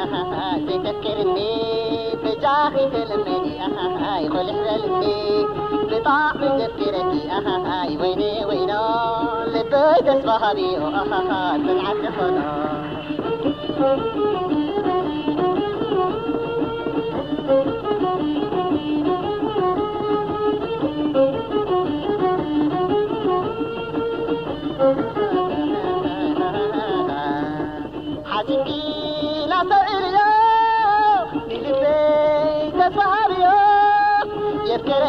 ዘይተፍቅርኒ በጃኺ ተለመኒ፣ ኣሃሃይ፣ ቆልሕ በልኒ፣ ብጣዕሚ ዘፍቅረኪ፣ ኣሃሃይ፣ ወይነ ወይኖ፣ ልበይ ተስፋ ሃብዮ፣ ኣሃሃ፣ ጽንዓት ክኾኖ። ሓሲብኪ ላስተውዕልዮ፣ ንልበይ ተስፋ ሃብዮ፣ የፍቅረካ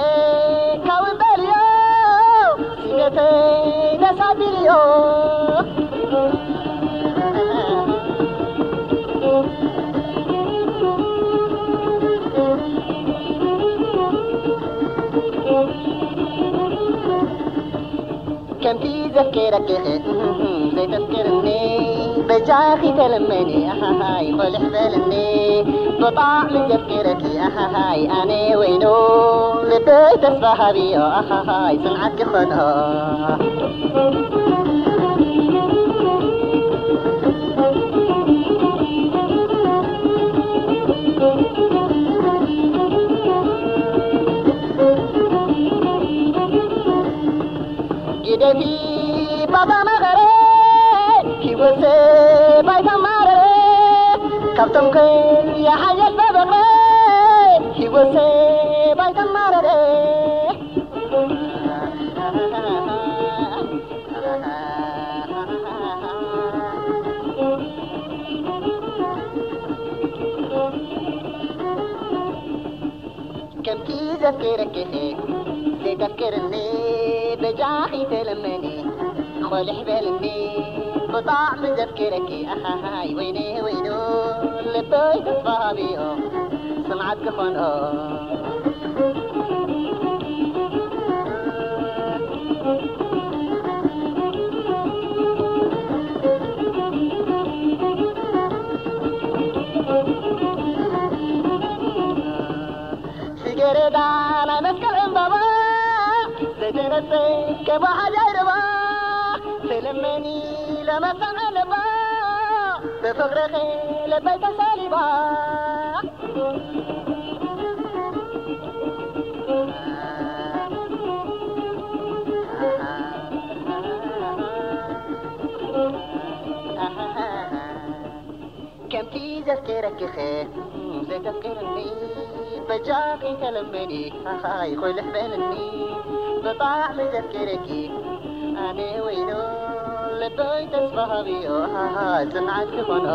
እውን በልዮ፣ ስሜተይ ነሳድልዮ። ከምቲ ዘፍቅረኪ ዘይተፍቅርኒ፣ በጃኺ ተለመኒ፣ ኣሃሃይ፣ ቆልሕ በልኒ፣ ብጣዕሚ ዘፍቅረኪ፣ ኣሃሃይ፣ ኣነ ወይኑ፣ ልበይ ተስፋ ሃብዮ፣ ኣሃሃይ፣ ጽንዓት ክኾኖ። ግደፊ ባታ መኸረ፣ ሂወሰ ባይታ ማረረ፣ ካብቶም ከይሓየል በበቕረ፣ ሂወሰ ባይታ ማረረ። ከምቲ ዘፍቅረኪ ዘይተፍቅርኒ በጃኺ ተለመኒ ቆልሕ በልኒ ብጣዕሚ ዘፍቅረኪ ኣሃሃይ ወይነ ወይኑ ልበይ ተስፋ ሃቢኦ ጽንዓት ክኾኖ ጽጌረዳ ናይ መስቀል ዕምባባ ዘይተነጸ ከማኻ ጃይረባ ተለመኒ ለመሳን ኣለባ ብፍቕርኺ ልበይ ተሰሊባ ከምቲ ዘፍቅረኪኸ ዘይተፍቅርኒ በጃኺ ተለመኒ ሃሃይ ኾልሕ በልኒ ብጣዕሚ ዘፍቅረኪ ኣነ ወይኖ ልበይ ተስፋ ሃብዮ ሃሃ ጽንዓት ክኾኖ